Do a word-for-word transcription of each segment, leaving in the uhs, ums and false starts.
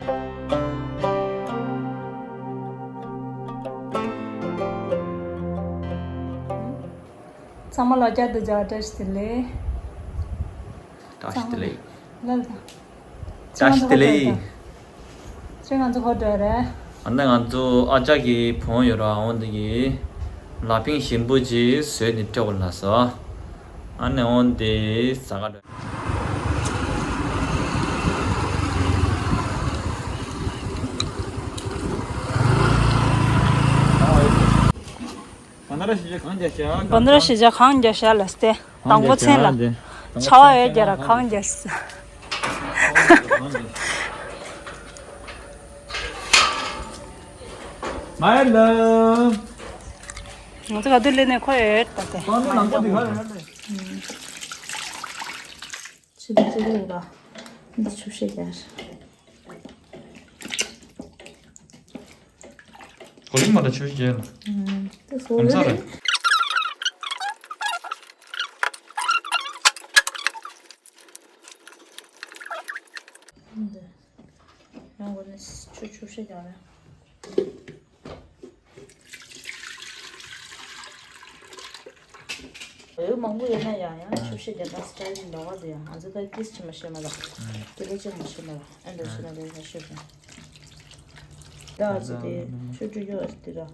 ཚང་མ་ལ་བསྐྱར་དུ་མཇལ་བ་བཀྲ་ཤིས་བདེ་ལེགས། བཀྲ་ཤིས་བདེ་ལེགས། ལགས་དང་། བཀྲ་ཤིས་བདེ་ལེགས། ཁྱེད་ང་ཚོ་ཧོ་ཊེལ་རེད། ཨ་ནི་ང་ཚོ་ཨ་ཅག་གི་བུ་ཡོད་ར། འོ་འདི་གི་ལ་ཕིང་ཞིམ་པོ་ཅིག་བཟོས་ནས་སྤྲད་དགོས་ལབ་སོང་། ཨ་ནི་འོ་འདི་ཟ་ག་འགྲོ། བན་དྷ་ར་ཤི་ཇ་གང་རྒྱག་བྱ། བན་དྷ་ར་ཤི་ཇ་གང་རྒྱག་བྱ་ལ་སྟེ། དང་པོ་མཚན་ལ། ཆ་བ་ཡོད་རྒྱ་ར་གང་རྒྱག་བྱ། མ་ཡར་ལ། ང་ཚོ་ག་དུས་སླེབས་ནས་ཁོ་ཡོད་ད་དེ། ཁོང་ཚོ་ནང་པོ་དེ་ག་རེ་རེད། ཕྱི་དྲོ་ཅིག་ལ་འདི་ཆུ་བཤད་རྒྱག་གོ་ལིང་མ་ད་ཆུ་བཤད་རྒྱག་ལ། ཨུམ། དེ་སོ་གོམ་ས་རེད། རེད། འདི། ཡང་གོ་ནས་ཆུ་ཆུ་བཤད་རྒྱག་རེད། ཡོད་མང་པོ་ཡོད་ན་ཡང་ཡང་ཆུ་བཤད་རྒྱག་ན་སི་ཊལ་འདྲ་བ་དེ་ཡང་ང་ཚོ་ད་ཏིས་ཅི་མ་ཤེས་མ་ལ། དེ་ལས་ཅི་མ་ཤེས་མ་ལ། ཨེ་འདྲ་ཤེས་ན་ལས་ཡང་ཤེས་དང་། ད་ཨ་ཙི་དེ་ཆུ་བཀྲུ་རྒྱུ་ཨ་ཙི་དེ་ར།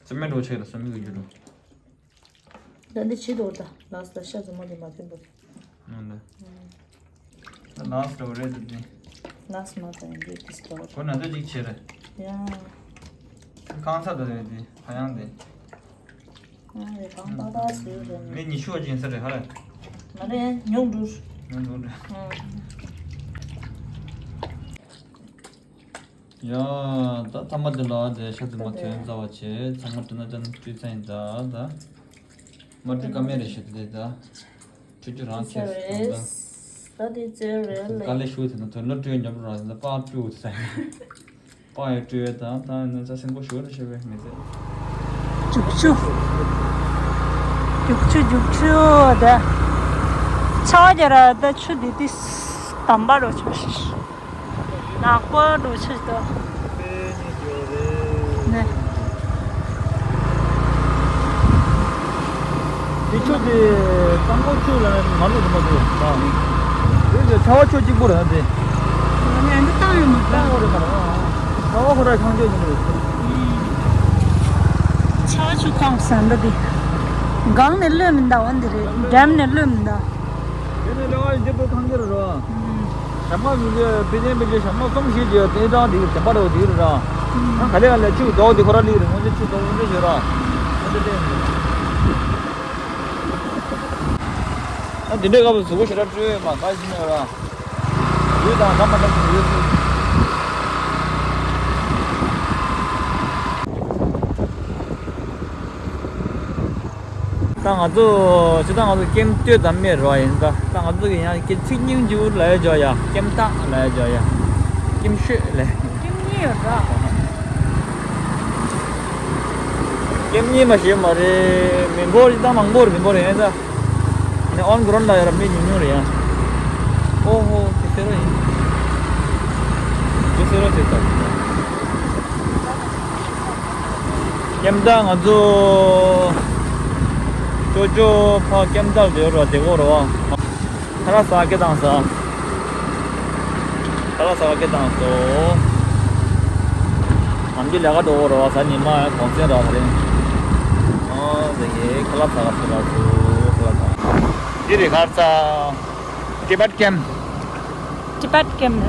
རྩི་མེད་འགྲོ་ཆེ་ལ་རྩི་མེད་གི་རྒྱུ་འགྲོ། ད་འདི་བྱེད་དོ་ད་ལགས་ད་ཤ་ཟ་མོ་དེ་མ་ཐོན་པ། ཨང་ད། ད་ལགས་འགྲོ་རེད་ད་དེ། ལགས་མ་ད་ཡིན་འདི་ཏིས་འགྲོ། ཁོ་ན་ད་ཅིག་བྱེད་རེད། ཡ། ཁང་ཚ་ད་རེད་དེ་ཕ་ཡང་དེ། ཨང་རེད་གང་ཏག་ཏག་ཟེར་རེད། ངས་ཉི་ཤུ་བ་ཅན་ས་རེད་ཧ་རེད། མ་རེད་ཉུང་འགྲོ། ཉུང་འགྲོ་རེད། ཨང་། ཡ། ད་ཐ་མ་དེ་ལ་དེ་ཤ་དེ་མ་ཐོན་རྩ་བ་བྱེད་ཚང་མ་དེ་ན་ཅན་བཀྲུས་ཚན་ད་ད། མ་བཀྲུས་ཀ་མེད་རེད་ཤ་དེ་ད། བཀྲུས་རྒྱུ་རང་ཁྱེར་སོང་ད། ད་དེ་ཙེ་རེད་ལེ། དཀའ་ལས་ཤུགས་དེ་ན་དོན་ལ་བཀྲུས་ཉོབ་ར་ད་པགས་བཀྲུས་ད། པགས་ཡོད་བཀྲུས་ད་ད་ན་ཅ་སེང་པོ་ཤོར་ཤ་བའི་མི་ཚེ། རྒྱུག་ཆུ། རྒྱུག་ཆུ་རྒྱུག་ཆུ་ད། ཆ་བ་རྒྱ་ར་ད་ཆུ་དེ་དེ་དམ་པ་རོ་ཆུ། ནག་པོ་འགྲོ་ཆེ་ཏོ། ནས། དེ་ཆུ་དེ་གཙང་པོ་ཆུ་ལ་མ་ལུས་ཟིན་པ་དེ་ད། དེ་ཚོ་ཆར་པ་ཆུ་གཅིག་པུ་རེད་ན་དེ། ང་ནི་འདི་བཏང་ཡོད་མ་བཏང་བ་རེད་མ་རེད། ཆར་པ་ཁོ་ར་ཆང་སྤྱོད་ཟིན་པ་རེད། ཆར་པ་ཆུ་ཁོངས་ཟིན་པ་དེ། སྒང་ནས་གློད་མི་འདའ་འོ་འདི་རེད་འགྲམ་ནས་གློད་མི་འདའ། དེ་ནས་ལས་ཀ་ཡིན་གྱི་པོ་ཁང་ཁྱེར་རོ། ཞྭ་དམར་མི་འཇོག་པེ་ཅན་པེ་ཅན་ཞྭ་དམར་གསུམ་བཞི་བརྗོད་དེ་གྲངས་འདི་གི་དེ་པར་འོ་དེ་རུ་ར། ཨང་ག་ལེ་ག་ལེ་ཆུ་རྡོག་དེ་ཁོ་ར་ལི་རེད་ངོ་ཅི་ཆུ་རྡོག་འདི་བརྗོད་ར། ཨ་དེ་དེ། ཨ་དེ་འདྲའི་སྐབས་སུ་གཟུགས་པོ་ཞེ་དྲག་སྤྲོད་ཡོད་མ་ག་ཞིག་ནས་ར། ཡུལ་དང་འདྲ་མ་འདྲ་ཞིག་ཡོད་སྲིད། ད་ང་ཚོ་ཇི་ལྟར་ང་ཚོ་ཀེམ་སྟོད་ཙམ་མེད་རོ་ཡིན་ད། ད་ང་ཚོ་གི་ཡང་ཀེམ་ཚིག་སྙིང་རྗེ་པོ་ལ་ཡ་ཇོ་ཡ་ཀེམ་ཏང་ལ་ཡ་ཇོ་ཡ་ཀེམ་ཤོད་ལ། ཀེམ་གཉིས་ཡོད་ར། ཀེམ་གཉིས་མ་ཤེས་མ་རེད། མི་འབོར་ཇི་ལྟར་མང་པོ་རེད་མི་འབོར་ཡིན་ད། ནས་ཨོན་གོ་རོན་ལ་ཡོད་ར་མི་ཉུང་ཉུང་རེད་ཡ། ཨོ་ཧོ་དེ་ཟེར་རོ་ཡིན། དེ་ཟེར་རོ་ཟེར་ད། ཀེམ་ད་ང་ཚོ་ཅོ་ཅོ་ཕ་ཀེམ་ད་ལ་ཡོད་ར་དེ་གོ་ར་བ། ཁ་ལག་ཟ་སྐད་བཏང་ས། ཁ་ལག་ཟ་སྐད་བཏང་སོ། ནམ་རྒྱུན་ལས་ཀ་འགྲོ་གོ་ར་བ་ཟ་ཉི་མ་གུང་སེང་ར་ད་རེད། ཨོ་དེ་གི་ཁ་ལག་ཟ་ག་ཟ་ག་ཟ་ཁ་ལག་ཟ། འདི་རེད་ཁ་ལག་ཟ། Tibet camp། Tibet camp།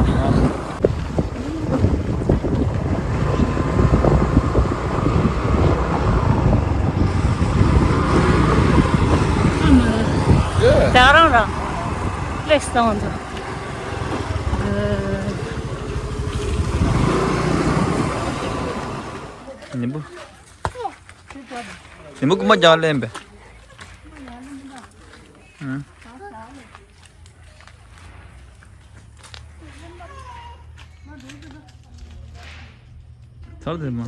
ད་རང་རང་། ལེགས་སོང་ཚོ། ནི་བུ། ནི་བུ་ཀུ་མ་རྒྱག་ལེན་པས། ཚར་དེ་མ།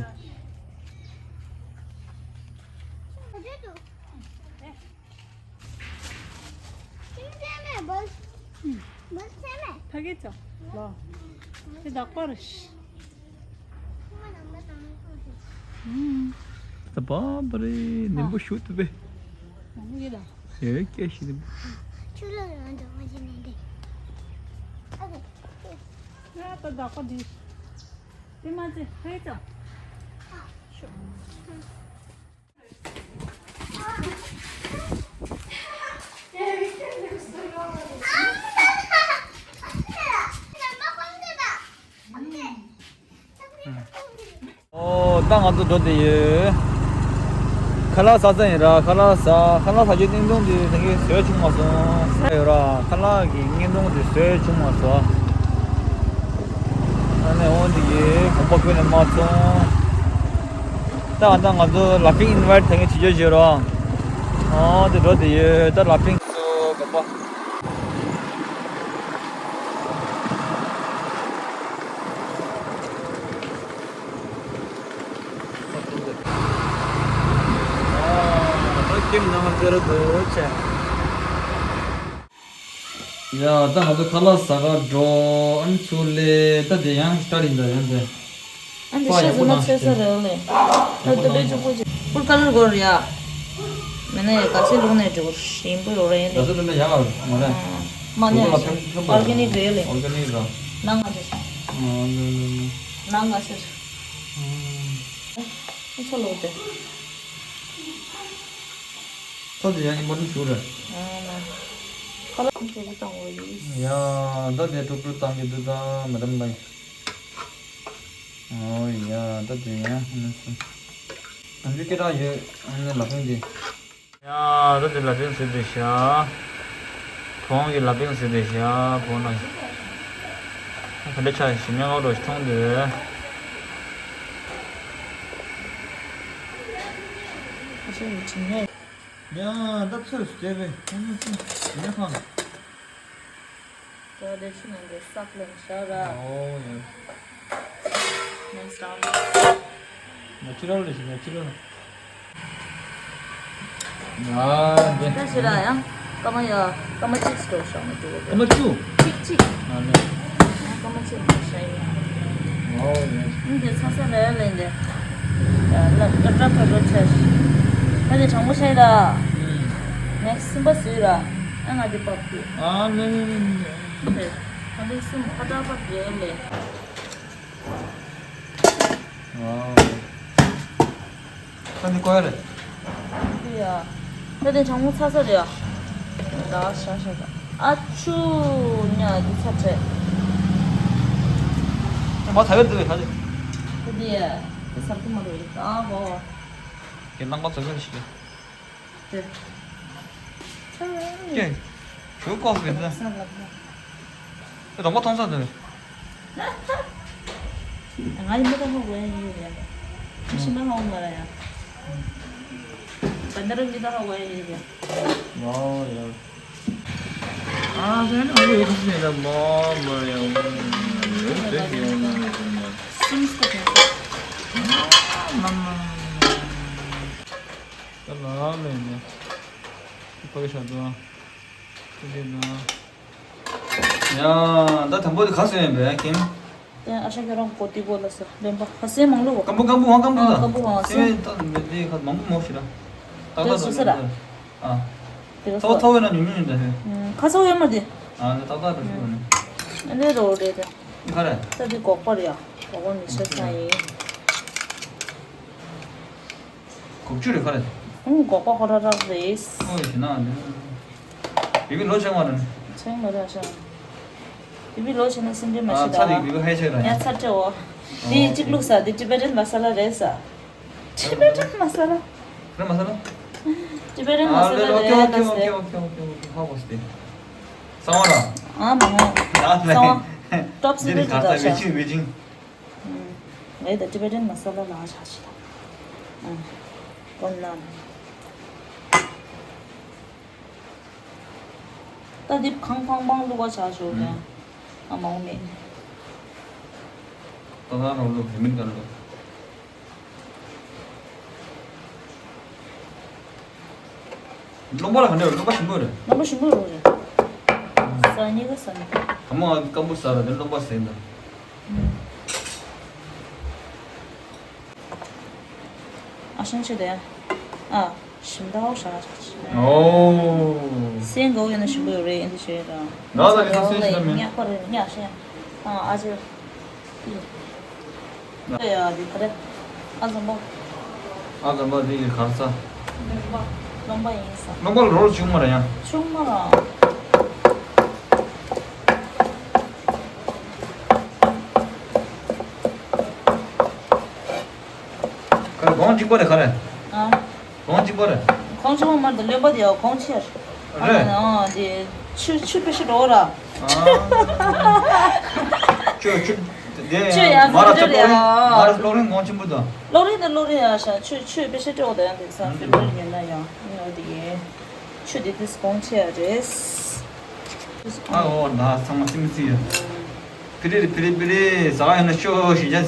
ཕ་གི་ཚོ། ལ། དེ་དག་པར། ད་བབ་རེད། ནིམ་པོ་ཤུ་ཏུ་བེ། ཡོད་སྐད་ཤི་ནིམ་པོ། ཆུ་ལོག་ཡོང་འགྲོ་མ་ཤེས་ནས་འདི། ཨ་ད་དག་པ་འདི། དེ་མ་ཚད་ཧེ་ཙམ། ཤོག་ཨོ། ད་ང་ཚོ་འགྲོ་བསྡད་ཡོད། ཁ་ལག་ཟ་ས་ཡིན་ར། ཁ་ལག་ཟ། ཁ་ལག་ཟ་རྒྱུ་བརྙན་ཐུང་འདི་དེང་གི་བཟོས་བྱུང་མ་སོང་། ཟ་ཡོད་ར། ཁ་ལག་གི་བརྙན་ཐུང་འདི་བཟོས་བྱུང་མ་སོང་། ཨ་ནི་འོ་འདི་གི་གོམ་པ་ཁོས་ནས་མ་སོང་། ད་ད་ང་ཚོ་ལ་ཕིང་ཨིན་ཝའིཊ་དེང་གི་བྱེད་རྒྱུ་བྱེད་རོགས། ཨོ་དེ་འགྲོ་བསྡད་ཡོད། ད་ལ་ཕིང་ཚོ་གོམ་པ། ཡ། ད་ང་ཚོ་ཁ་ལག་ཟ་གར་འགྲོ། ཨ་ནི་ཚུར་སླེབས། ད་དེ་ཡང་སི་ཊར་ཊི་ཡིན་ད། ཡང་དེ། ཨ་འདི་ཤ་ཟ་མ་ཚད་ས་རེད་ལེ། ད་དུ་བེ་ཅུ་པོ་ཅིག་ཕུར་ཀ་ལར་གོར་ཡ། མེད་ན་ཡ་ག་སེ་ལུང་ནས་འགྲོ་ཞིམ་པོ་ལོ་རེད་ལེ། ག་སེ་ལུང་ནས་ཡ་མ་རེད། མ་ནས་ཨོར་གེ་ནིག་རེད་ལེ། ཨོར་གེ་ནིག་ར། ནང་ང་ཅི། ཨ་ནང་ང་ཟེར། ཨ་ཚོ་ལོ་དེ། ཚོ་དེ་ཡང་ཡིན་པ་ནི་ཞུ་རེད། ཁ་ལག་ཁོང་ཁྲོ་བོ་བཏང་བ་ཡིན། ཡ། ད་དེ་ཀྲུག་ཀྲུག་བཏང་གི་འདུག་ད་མེ་ཌམ་ལགས། ཨོ་ཡ། ད་དེ་ཡང་ཧ་ནི་སུ། ང་ཚོའི་སྐད་གྲགས་ཡོད། ཨ་ནི་ལ་ཕིང་དེ། ཡ། ད་དེ་ལ་ཕིང་ཟེར་དེ་ཤ། བོང་གི་ལ་ཕིང་ཟེར་དེ་ཤ། བོང་ན། ག་འདྲ་ཆགས་ཤིང་ཉག་རོ་ཞིག་མཐོང་དེ། ཁ་ཤས་ཀྱི་དྲི་ངན། ཡ། ད་ཚོས་སུ་བྱས་པས་ཁོང་ཚོས་ཉེ་ཁང་། ད་དེ་ཕྱི་ནང་གི་སག་ལེན་བྱ་ར། ཨོ་ཡ། Next round. ནེ་ཅུ་རལ་རེད་ཤི། ནེ་ཅུ་རལ། ཡ་དེ། ད་ཞི་ར་ཡང་སྐར་མ་ཡ་སྐར་མ་གཅིག་སྟོར་བཞག་ན་འགྲིག་གི་རེད། སྐར་མ་བཅུ། གཅིག་གཅིག་ཨ་ནི། ཡང་སྐར་མ་གཅིག་མ་བཞག་ཡིན། ཨོ་ཡ། ཨུ་དེ་ཚ་ས་རེད་ལེ་འདི། ཡ་ལ་ཀ་ཀྲ་ཕ་ཀྲོ་ཆེ། ད་དེ་གྲང་མོ་ཤ་ཡི་ར། ནེགསི་སིམ་པ་ཟོས་ར། ཨ་ང་དེ་པག་ཏུ། ཨ་ལེ་ལེ་ལེ་ལེ། ད་དེ་སིམ་ཕ་ཏྲ་པ་རེད་ལེ། ཝའོ། ད་འདི་བཀོལ་ཡ་རེད། འདི་ཡ། ད་འདི་གྲང་མོ་ཚ་ས་རེད་ཡ། ད་ཤ་ཤ་ད། ཨ་ཆུ། ཉ་འདི་ཚ་ཆེ། ད་མ་ཚ་བའི་འདི་བའི་ཁ་ལེ། ད་འདི་ཡ། འདི་ཚ་གི་མ་རེད། ཨ་ཧོ། ཀྱེ་རྣམ་པ་ཚ་གི་ཞིག་རེད། དེ། ཀྱེ། ཞོ་ཀོག་ཟེར་ན། ས་ལབ་ན། དེ་རོགས་པ་མཐོང་ས་དེ། ང་ཡི་མི་ད་ཧོ་གོ་ཡ་ཡི་ཡ། ཤི་མ་ཧོ་མ་ར་ཡ། བན་ད་རུ་མི་ད་ཧོ་གོ་ཡ་ཡི་ཡ། ཨོ་ཡ། ཨ་ཟེར་ན་ཨ་ཡོད་ཁུག་ནས་ད་མ་མ་ཡ། སུམ་སྟེ་ཁྱེད་ཚོ། ད་ལ་ལས་ནས། ཕ་གི་ཤ་དུ། ཕ་གི་ན། ཡ། ད་དང་པོ་དེ་ག་ཟེར་ཡིན་པས་ཀིམ། དེ་ཨ་ཤ་ཁྱོད་རང་གོ་ཏི་གོ་ལ་ཟེར་ལེན་པ་ཧ་སེ་མང་ལོ། སྐམ་པོ་སྐམ་པོ་ཧང་སྐམ་པོ་ད། སྐམ་པོ་ཧང་སེ། སེ་ད་མེད་དེ་ཁ་མང་པོ་མོ་ཞིག་ར། ཏག་ཏག་ད་ཟེར་ར། ཨ། དེ་ག་ཚོ་ཚོ་བས་ན་ཉུང་ཉུང་ཡིན་ད་ཧེ། ཁ་ཚོ་ཡོད་མ་དེ། ཨ་ནི་ཏག་ཏག་ད་ཞུ་ནི། ཨ་ལེ་རོ་རེད་དེ། ཁ་རེད། ད་དེ་གོག་པ་རེད་ཡ། གོག་པ་མི་ཤེས་ས་ཡིན། གོག་ཆུ་རེད་ཁ་རེད། ཨང་གོག་པ་ཧོ་ར་ར་རེད། ཨོ་ཡ་ཞེ་ན་ནི། བི་བི་ལོ་ཆེན་མ་རེད། ཆེན་མ་རེད་ཤ། བི་བི་ལོ་ཆེན་ན་སེམས་ཅན་མ་ཨ་ཤི་ད། ཚ་རེད་བི་བི་ཧའི་ཆེ་ར་ཡ། ཡ་ཚ་ཏྲེ་འོ། དེ་གཅིག་བླུགས་ས་དེ་ཊི་བེ་ཊན་མ་ས་ལ་རེད་ས། ཊི་བེ་ཊན་མ་ས་ལ། རེད་མ་ས་ལ། ཊི་བེ་ཊན་མ་ས་ལ་རེད་ལ་སེ། ཨོ་ཁེ་ཨོ་ཁེ་ཨོ་ཁེ་ཧ་གོ་སྟེ། ས་བ་ར། ཨ་མ་ཧོ། ས་བ། ཊོབ་སི་ཊི་བེ་ཊན་ད་ཤ། ངས་ད་ཊི་བེ་ཊན་མ་ས་ལ་ལ་ཆ་ཤི་ད། ཨ། ཀོན་ནམ། ད་དེབ་གང་ཕང་ཕང་བླུགས་པ་ཆ་ཤོག་ཀྱང་། ཨ་མའོ་མེད། ད་ད་རོ་ལུག་དེ་མིན་ག་ལུག་རློན་པ་ལ་ག་འདྲ་རེད། རློན་པ་ཞིམ་པོ་རེད། རློན་པ་ཞིམ་པོ་རེད། ཟ་ཉེ་ག་ཟ་ཉེ། ད་མ་སྐམ་པོ་ཟ་ར་དེ་རློན་པ་ཟས་ད། ཨ་ཤང་ཆེ་དེ། ཨ། ཞིམ་ད་འོ་ཞག་ཞག་ཆེ། ཨོ། སེང་ག་འོ་ཡོད་ན་ཞིམ་པོ་ཡོད་རེད་ཨེ་འདི་ཞེས་ར། ང་ལ་ཡིན་སེང་ཞིམ་མེད། ཉག་པ་རེད་ཉག་ཤེ། ཨ་ཨ་ཅེ། ཡ་དེ་ག་རེ། ཨ་འཛོམས་པོ། ཨ་འཛོམས་པོ་དེ་ག་རེ་ཟ། རློན་པ། རློན་པ་ཡིན་ས། རློན་པ་ལ་རོ་ཆུང་མ་ར་ཡ། ཆུང་མ་ར། ག་རེ་གོང་གཅིག་པ་རེད་ག་རེ། ཨ། གོང་གཅིག་པ་རེད། གོང་གཅིག་པ་མ་རེད་རློན་པ་དེ་ཡ་གོང་ཆེ་རེད། རེད། ཨ་དེ་ཆུ་ཆུ་དཔེ་ཤི་འགྲོ་ར། ཨ། ཆུ་ཆུ་དེ་ཆུ་ཡ་མ་ར་ཚ་ཕྲུ་གུ་རེད་ཡ། མ་ར་གློག་རིན་གོང་ཆེན་པོ་དང་། གློག་རིན་དང་གློག་རིན་ཡ་ཤ་ཆུ་ཆུ་དཔེ་ཤི་འགྲོ་དང་ཡང་དེ་ས་ཧྥི་ལི་ཡིན་ན་ཡང་ཨ་དེ་ཆུ་དེ་དུས་གོང་ཆེ་ཡ་རེད། ཨ་འོ་ད་ཚང་མ་སིམ་སི་ཡ། ཕི་རི་རི་ཕི་རི་ཕི་རི་ཟ་ཡོད་ན་ཤོ་ཤི་ཅན།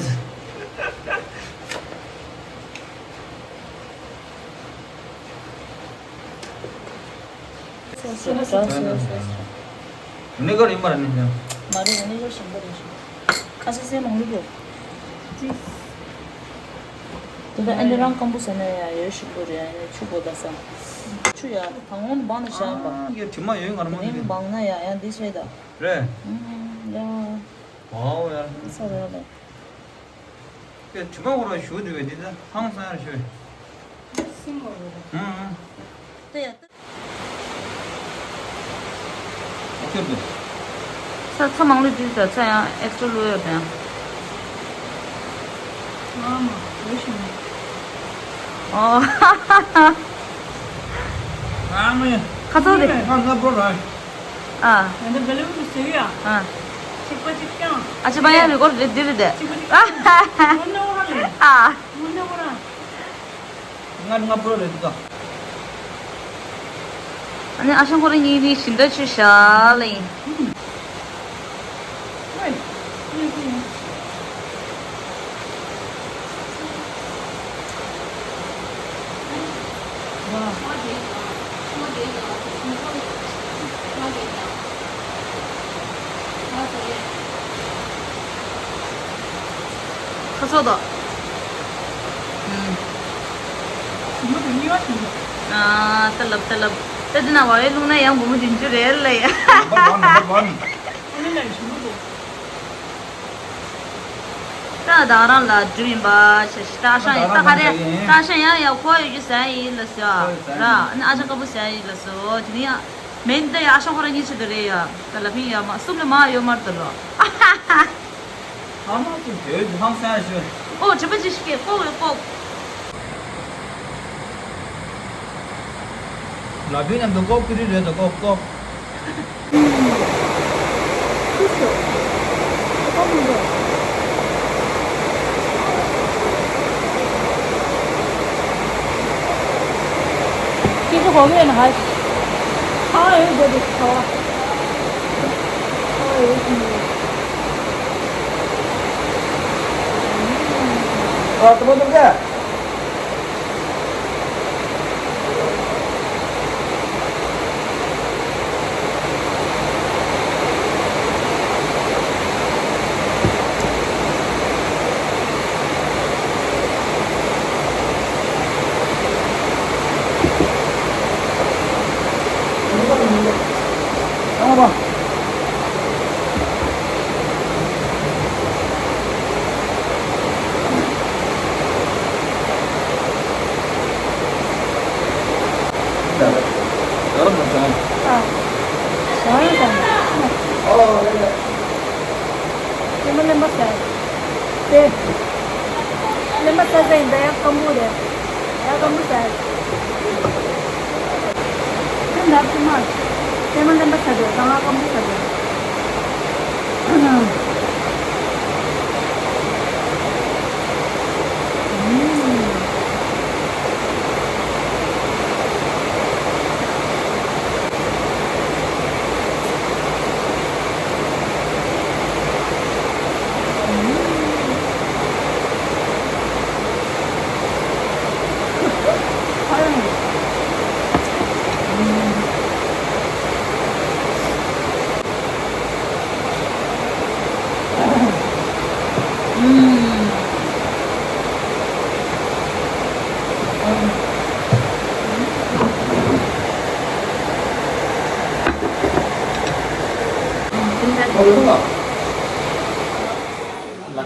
སོ་སོ་སོ་སོ་སོ། ནི་གར་ཡིན་པར་ནི་ནི། མ་རེད་ནི་གར་ཞིམ་པོ་རེད་ཤི། ཁ་ས་སེ་མང་ལུགས་ཡོད། དེ་ད་ཨ་ནི་རང་སྐམ་པོ་ཟ་ན་ཡ་ཡོད་ཞིམ་པོ་རེད་ཨ་ནི་ཆུ་བོ་ད་ས། ཆུ་ཡ་དང་བོ་ནི་བང་ན་ཤ་ཡིན་པ། ཨ་ཡ་དྲི་མ་ཡོད་ང་རང་མ་ནི་ནི་བང་ན་ཡ་ཡ་འདི་བྱས་ད། རེད། ཡ། ཝའོ་ཡ། ས་རེད་ལ། དེ་དྲི་མ་འོར་བ་ཞུ་འདི་བས་འདི་ད་ཧང་སང་ཡར་ཞུ། སིང་བ་རེད། ཧུང་ཧུང་། དེ་ཡ། ཨོ་ཁེ་འདུག་ཚྭ་ཚྭ་མང་ལོས་འདི་ད་ཚྭ་ཡང་ཨེག་སི་ཊྲ་ལོས་ཡོད་པས། ཨ་མ་འོས་ཤིང་། ཨོ། ཨ་མ། ཁ་ཚོགས་དེ། ང་ང་པོ་ར། ཨ། ང་ཚོ་བེ་ལུ་རུ་ཟེར་ཡ། ཨ། གཅིག་པ་གཅིག་རྐྱང་། ཨ་ཅེ་པ་ཡ་རི་གོར་རེད་འདི་རེད་དེ། གཅིག་པ་གཅིག་རྐྱང་། ཨ། ང་ནོ་ར་ལེ། ཨ། ང་ནོ་ར། ང་ང་པོ་རེད་ད། ཨ་ནི་ཨ་ཞང་ཁོ་རང་གཉིས་ནི་ཞིང་འདྲ་ཆུ་ཤ་ལེ། ཁ་སོ་དོ། ཨ། ཏ་ལབ་ཏ་ལབ། ཏ་དེ་ན་བ་ཡོད་ལུང་ན་ཡང་སྒོར་མོ་བདུན་ཅུ་རེད་ལ་ཡ། ནམ་བར་ཝན་ནམ་བར་ཝན། ཏ་ད་རང་ལ་འགྲུབ་ཡིན་པ་ཤ་ཤི་ཏ་ཤང་ཡིན་ཏ་ག་རེ་ཏ་ཤང་ཡང་ཡ་ཁོ་ཡོད་རྒྱུ་ཟ་ཡིན་ལ་སོ་ར་ཨ་ནི་ཨ་ཅག་དཀར་པོ་ཟ་ཡིན་ལ་སོ་དེ་ནི་ཡ་མེད་ཏ་ཡ་ཨ་ཤང་ཁོ་རང་གཉིས་ཆེད་དུ་རེད་ཡ་ཏ་ལ་ཕིང་ཡ་མ་སུབ་ལ་མ་ཡོད་མར་ཏ་ལོ། ཨ་མ་ཅིག་དེའི་ཧང་སང་ཞུ། ཨོ་དྲི་མ་ཅིག་ཤི་ཀེ་ཀོ་ཀོ། ལ་བི་མཉམ་དུ་ཀོ་ཀི་རི་རེད་དོ་ཀོ་ཀོ། ཁྱེད་ཚོ་གོ་གི་ཡོད་ན་ཧ། ཁ་བ་ཡོད་དགོས་འདུག་ཁ་བ། ཁ་བ་ཡོད་ཀྱི་ཡོད། ཨ་ཏི་མ་ཏི་ཀ་ཨ། ཞང་ཡང་ཞང་། ཨོ། ཀྱེ་མ་གླེན་པ་ཟ། དེ། གླེན་པ་ཟ་ཟ་ཡིན་ད་ཡང་སྐམ་པོ་རེད། ཡང་སྐམ་པོ་ཟ། ཁྱོད་འདྲ་ཐུབ་མ། ཀྱེ་མ་གླེན་པ་ཟ་དེ་ད་ང་སྐམ་པོ་ཟ་དེ། ལག་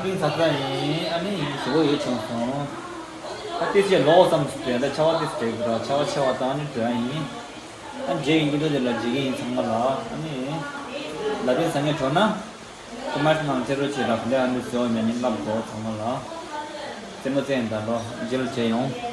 པའི་ཚ་ཚ་ཡིན། ཨ་ནི་ཡིན་ཞུ་གི་ཡོད་བྱུང་སོང་། ད་ཏི་སི་ལོག་བསམ་སུ་དྲན། ད་ཆ་བ་ཏི་སི་དྲན་གི་ར། ཆ་བ་ཆེ་བ་དང་ནི་དྲན་ཡིན། ཨ་རྗེས་ཡིན་གྱི་འདུག་དེ་ལ་རྗེས་ཀྱི་ཡིན་ཚང་མ་ལ། ཨ་ནི་ལ་པའི་ས་ངན་གྲོ་ན་ཀོ་མར་སི་ནང་ཚེ་རོ་ཆེ་ར་ཕུ་ལེ་ཨ་ནི་སོ་མེ་ནི་ལབ་གོ་ཚང་མ་ལ། རྩེད་མོ་རྩེ་ཡིན་ད་ལོ་རྗེས་ལ་བྱེད་ཡོང་།